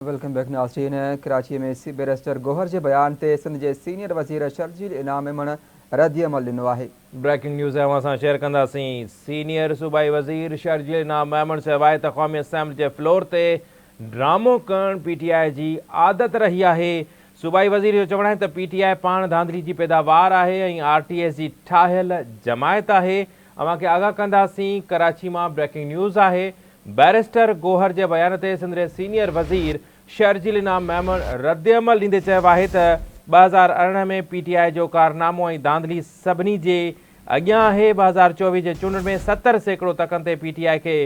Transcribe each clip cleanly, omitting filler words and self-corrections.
Welcome back ناظرين Karachi ۾ barrister گوهر جي بيان تي سنڌ جي سينيئر وزير شرجيل انعام ميمڻ ردعمل ڏنو آهي. بريڪنگ نيوز اوهان سان شيئر ڪنداسين سينيئر صوبائي وزير شرجيل انعام ميمڻ چيو آهي ته قومي اسيمبلي جي فلور تي ڊرامو ڪرڻ پي ٽي آء جي عادت رهي آهي صوبائي وزير جو چوڻ آهي ته پي ٽي آء پاڻ ڌانڌلي جي پيداوار آهي ۽ آر ٽي ايس جي ٺاهيل جماعت آهي اوهان کي آگاهه ڪنداسين ڪراچي مان بريڪنگ نيوز آهي بئريسٽر گوهر جي بيان تي سنڌ جي سينيئر وزير شرجيل انعام ميمڻ ردعمل ڏيندي چيو آهي ته 2018 ۾ پي ٽي آء جو ڪارنامو ۽ ڌانڌلي سڀني جي اڳيان آهي، 2024 جي چونڊن ۾ 70% تڪن تي پي ٽي آء کي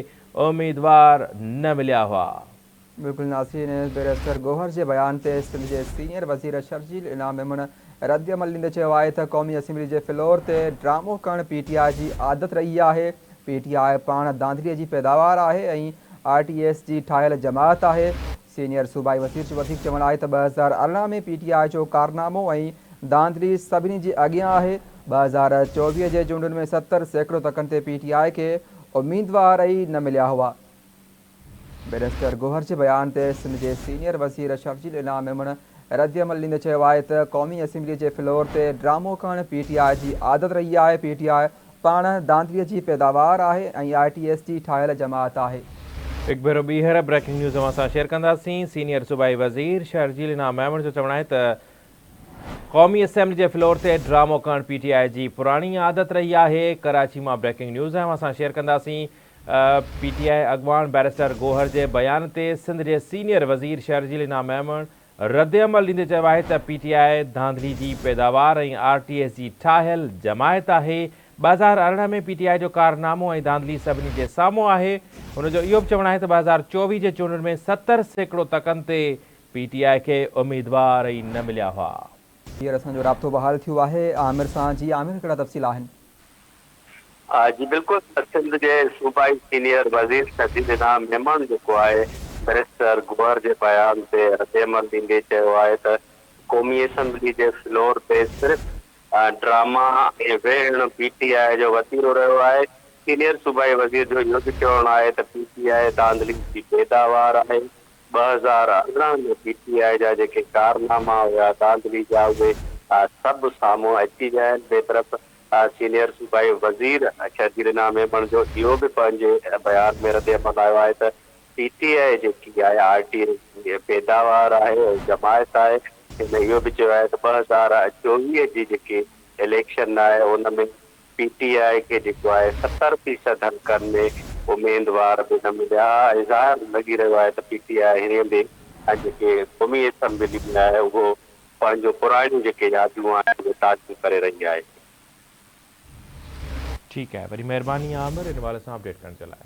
اميدوار نه مليا هئا. بلڪل ناظرين بئريسٽر گوهر جي بيان تي سنڌ جي سينيئر وزير شرجيل انعام ميمڻ ردعمل ڏيندي چيو آهي ته قومي اسيمبلي جي فلور تي ڊرامو ڪرڻ پي ٽي آء جي عادت رهي آهي، پي ٽي آء پاڻ ڌانڌلي جي پيداوار آهي ۽ آر ٽي ايس جي ٺاهيل جماعت آهي. سينيئر صوبائي وزير جو وڌيڪ چوڻ آهي ته 2018 ۾ پي ٽي آء جو ڪارنامو ۽ ڌانڌلي سڀني جي اڳيان آهي، 2024 جي چونڊن ۾ 70% تڪن تي پي ٽي آء کي اميدوار ئي نه مليا هئا. بئريسٽر گوهر جي بيان تي سنڌ جي سينيئر وزير شرجيل انعام ميمڻ ردعمل ڏيندي چيو آهي ته قومي اسيمبلي جي فلور تي ڊرامو ڪرڻ پي ٽي آء جي عادت رهي آهي، پي ٽي آء پاڻ ڌانڌلي جي پيداوار آهي ۽ آء ٽي ايس جي ٺاهيل جماعت آهي. هڪ ڀيرو ٻيهر بريڪنگ نيوز اوهان سان شيئر ڪنداسين، سينيئر صوبائي وزير شرجيل انعام ميمڻ جو چوڻ آهي ته قومي اسيمبلي جي فلور تي ڊرامو ڪرڻ پي ٽي آء جي پراڻي عادت رهي آهي، ڪراچي مان بريڪنگ نيوز اوهان سان شيئر ڪنداسين، پي ٽي آء اڳواڻ بئريسٽر گوهر جي بيان تي سنڌ جي سينيئر وزير شرجيل انعام ميمڻ ردعمل ڏيندي چيو آهي ته پي ٽي آء ڌانڌلي جي پيداوار ۽ آر ٽي ايس جي ٺاهيل جماعت آهي، 2018 ۾ پي ٽي آء جو ڪارنامو ۽ ڌانڌلي سڀني جي سامهون آهي، هن جو اهو به چوڻ آهي ته 2024 جي چونڊن ۾ 70% تڪن تي پي ٽي آء کي اميدوار ئي نه مليا هئا. هينئر اسان جو رابطو بحال ٿيو آهي عامر سان جي عامر ڪهڙا تفصيل آهن. جي بلڪل سنڌ جي صوبائي سينيئر وزير شرجيل انعام ميمڻ جيڪو آهي بئريسٽر گوهر جي بيان تي ردعمل ڏيندي چيو آهي ته قومي اسيمبلي جي فلور تي صرف ڊراما ۽ ويهڻ پي ٽي آء جو وتيرو رهيو آهي سينيئر صوبائي وزير جو اهو به چوڻ آهي ته پي ٽي آء ڌانڌلي جي پيداوار آهي 2018 ۾ پي ٽي آء جا جيڪي ڪارناما هيا ڌانڌلي جا اهي سڀ سامهون اچي ويا آهن. ٻئي طرف سينيئر صوبائي وزير شرجيل انعام ميمڻ جو اهو به پنهنجي بيان ۾ ردعمل آيو آهي ته پي ٽي آء جيڪي آهي آر ٽي ايس جي پيداوار آهي ۽ جماعت آهي. هن اهو به چيو آهي ته 2024 جي جيڪي اليڪشن آهي ان ۾ پي ٽي آء کي جيڪو آهي 70 فيصد حلقن ۾ اميدوار به نه مليا ۽ ظاهر لڳي رهيو آهي ته پي ٽي آء هينئر به جيڪي قومي اسيمبلي ۾ آهي اهو پنهنجو پراڻيون جيڪي ياديون آهن اهي تازيون ڪري رهي آهي. ٺيڪ آهي وڏي مهرباني عامر ان حوالي سان اپڊيٽ ڪرڻ جي لاء.